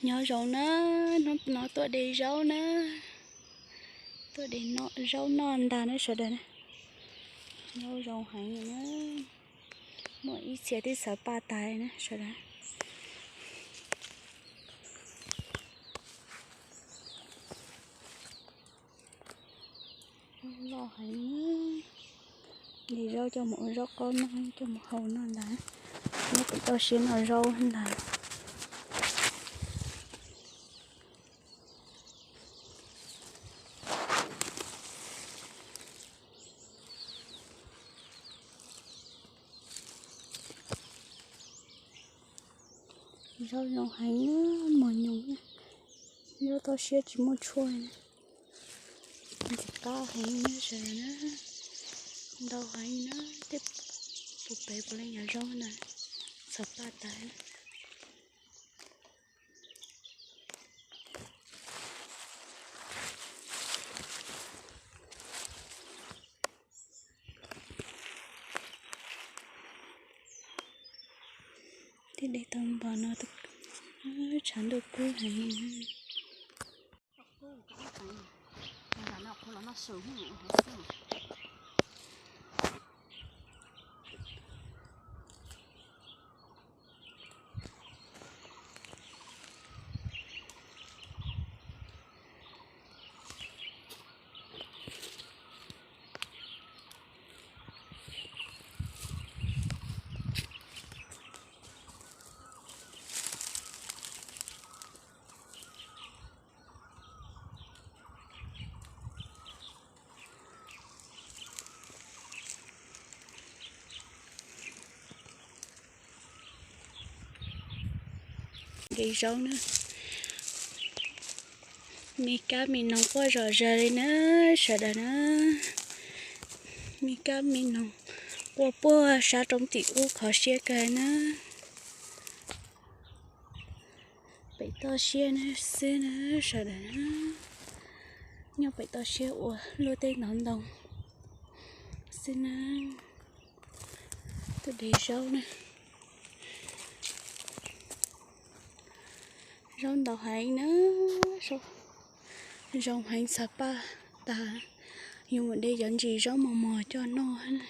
Nyob zoo na, hnub no tuaj de zaub na, tuaj de zaub noj ntag na sawv daws na. Zaub zoo heev na, muaj ib txhia twb txhawv paj tas na sawv daws. Zaub loj heev, de zaub coj mus ua zaub qaub noj, coj mus hau noj ntag. Nyob pem toj siab noj zaub ntag. Zaub zoo heev, mos nyoos, nyob toj siab tsis muaj tshuaj. Ntxim qab heev na sawv daws na, ntau heev na, tej puas pem puav leej yog zaub na, txhawv paj tas. Tej de tau npaum no, tshav ntuj kub heev. De zaub na, me kab me noog quaj zom zaws li na sawv daws na. Me kab me noog quaj puag sab roob tim ub, kho siab kawg na. Pem toj siab xwb na sawv daws na, nyob pem toj siab ua luaj tej ntov ntoo xwb na. Tuaj de zaub na, zaub ntau heev na, zoo heev txhawv paj tas. Yuav mus de cov ntsis zaub mos mos coj noj.